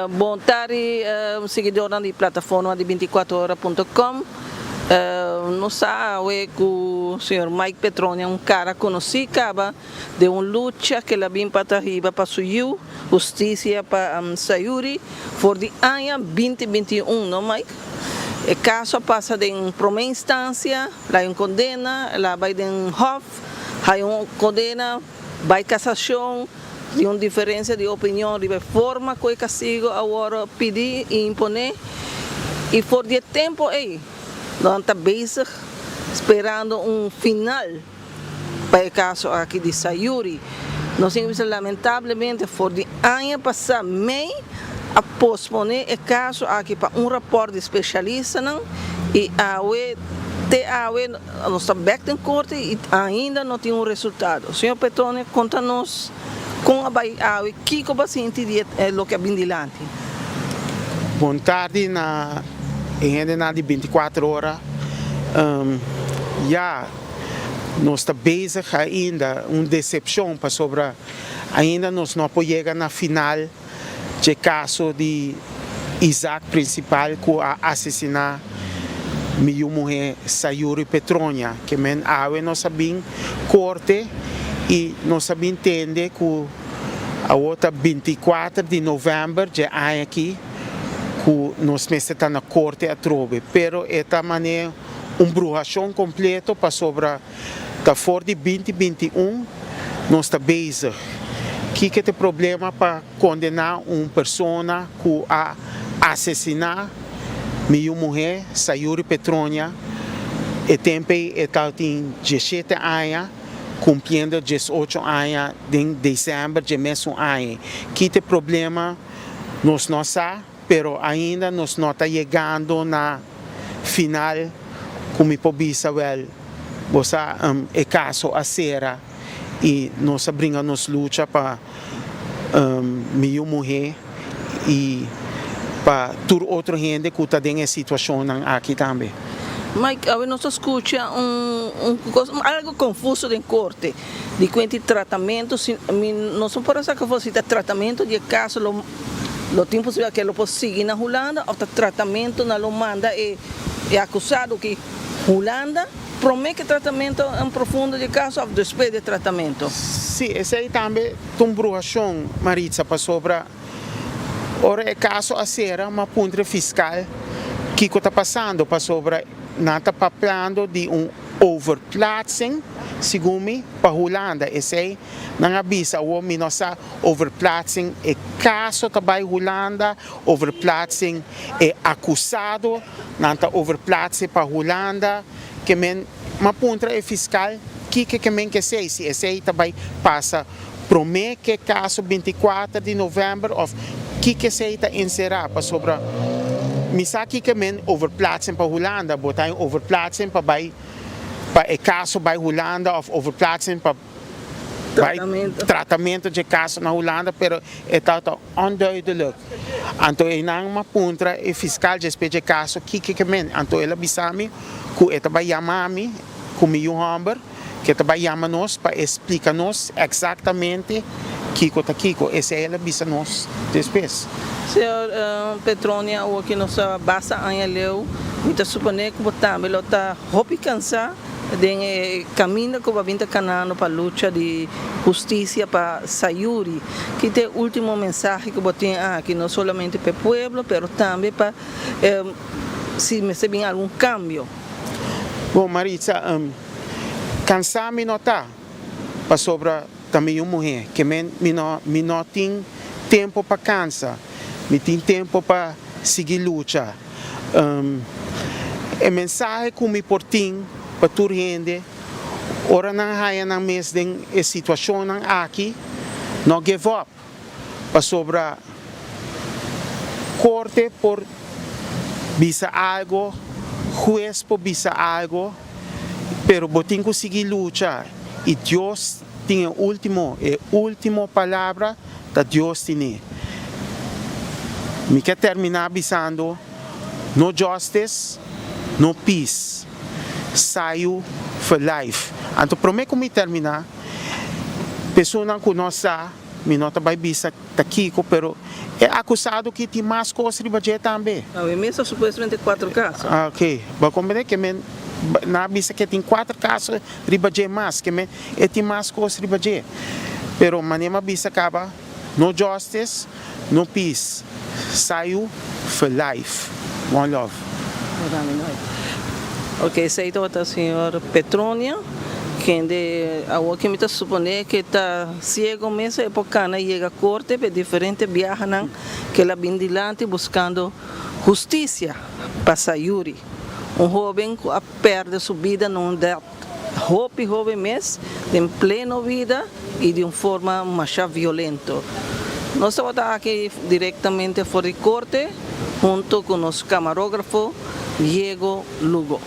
Bon tardi siguidornan di plataforma di binticuatro ora punto com. Nos sa awe cu señor Mike Petronia un cara conoci caba den un lucha cu el a bin pa ta hiba pa su yiu husticia pa Sayuri for di aña binti 21, no Mike? E caso a pasa den prome instancia, el a hay un condena, el a bay den hof, hay un condena, bay casacion. Tin un diferencia di opinion riba e forma cu e castigo a worde pidi y impone, y for di e tempo ey nan ta bezig sperando un final pa e caso aki di Sayuri. Nos tin cu bisa lamentablemente for di aña pasa mei a pospone e caso aki pa un rapport di specialistanan y awe te awe Nos ta bek den korte i ainda no tin un resultado. Señor Petrone, konta nos kon a bai awe, kiko bo a sinti di e loke a bin dilanti? Bon tardi na e hendenan di bintikuater ora. Ya, nos ta bezig ainda, un desepshon pasobra ainda nos no por yega na final. Dje kaso di Isaac Principal ku a asesiná mi yu muhé Sayuri Petronia, ke men awe nos a bin korte i nos a bin tende ku awor ta 24 di novèmber dje aña aki ku nos mester ta na korte atrobe, pero e ta manera un bruhashon kompleto pasobra Ta for di 2021 nos ta bezig. Kiko ta e problema pa kondená un persona ku a asesiná mi yu muhé Sayuri Petronia? E tempu ei e tabatin 17 aña, kumpliendo 18 aña den desèmber dje mesun aña. Ki ta e problema nos no sa. Pero ainda nos no ta yegando na final ku mi por bisa wèl bo sa e kaso a sera i nos a bringa nos lucha pa mi yu muhé i pa tur otro hende ku ta den e situashonnan aki tambe. Mike, awe nos ta skucha un un kos algu konfuso den korte di kuenti tratamentu si mi nos no por a saka afó si ta tratamentu di e kaso lo Lo tin posibilidad ke lo por sigui na Hulanda of ta tratamento nan lo manda e e acusado ki Hulanda prome ke tratamento en profundo di e caso of despues di e tratamento? Si, esey tambe ta un bruhacion, Maritza, pasobra ora e caso a cera m'a puntra e fiscal kico ta pasando, pasobra nan ta papiando di un overplaatsing, segun mi, pa Hulanda. Esey Nan a bisa awor mi no sa overplaatsing e caso ta bay Hulanda, overplaatsing e acusado nan ta overplaatse pa Hulanda, ke men m'a puntra e fiscal kiko ke men ke esey, si esey ta bay pasa prome ke caso 24 di november of kiko esey ta encera, pasobra mi sa kiko men overplaatsing pa Hulanda, bo ta overplaatsing pa bay pa e caso bay Hulanda of overplaatsing pa Bai tratamento dje caso na Hulanda pero e tabata onduidelijk. Anto einan m'a puntra e fiscal djespe dje caso kiko ke men. Anto el a bisa mi cu e ta bai yama mi cu mi yu homber ke ta bai yama nos pa e splica nos exactamente kiko ta kiko. Esey el a bisa nos despues. Señor Petronia, awor ki nos a basta aña leu, mi ta supone cu bo tambe lo ta hopi cansa. Den e kaminda ku bo a bin ta kanando pa lucha di hustisia pa Sayuri, ki ta e ultimo mensahe ku bo tin aki, no solamente pa e pueblo, pero tambe pa si mester bin algun kambio? Bon, Maritza, kansá mi no ta, pasobra ta mi yu muhé, ke men mi no mi no tin tempu pa kansa, mi tin tempu pa sigui lucha. E mensahe ku mi por tin pa tur hende ora nan haña nan mes den e situashonnan aki, no give up, pasobra korte por bisa algo, hues por bisa algo, pero bo tin ku sigui lucha i Dios tin e ultimo, e ultimo palabra ta Dios tine. Mi ke termina bisando, no justice, no peace. Sayu for life. Anto prome ku mi termina, personan ku no sa. Mi no ta bai bisa ta kiko, pero e akusado ku tin mas kos riba dje tambe. Awe mes supuestamente kuater kaso. Ah, ok. Bo komprendé ke men nan a bisa ku tin kuater kaso riba dje mas, ke men e tin mas kos riba dje. Pero manera mi a bisa kaba, no justice, no peace. Sayu for life. One love. Ok, esei tabata señor Petronia, kende awor ku mi ta suponé ku ta siegu mes e por kana yega korte pa diferente biahanan ku el a bin dilanti buskando hustisia pa Sayuri, un hóben ku a pèrdè su bida na un edat hopi hóben mes, den pleno bida i di un forma masha violento. Nos tabata aki direktamente for di korte huntu ku nos kamarógrafo Diego Lugo.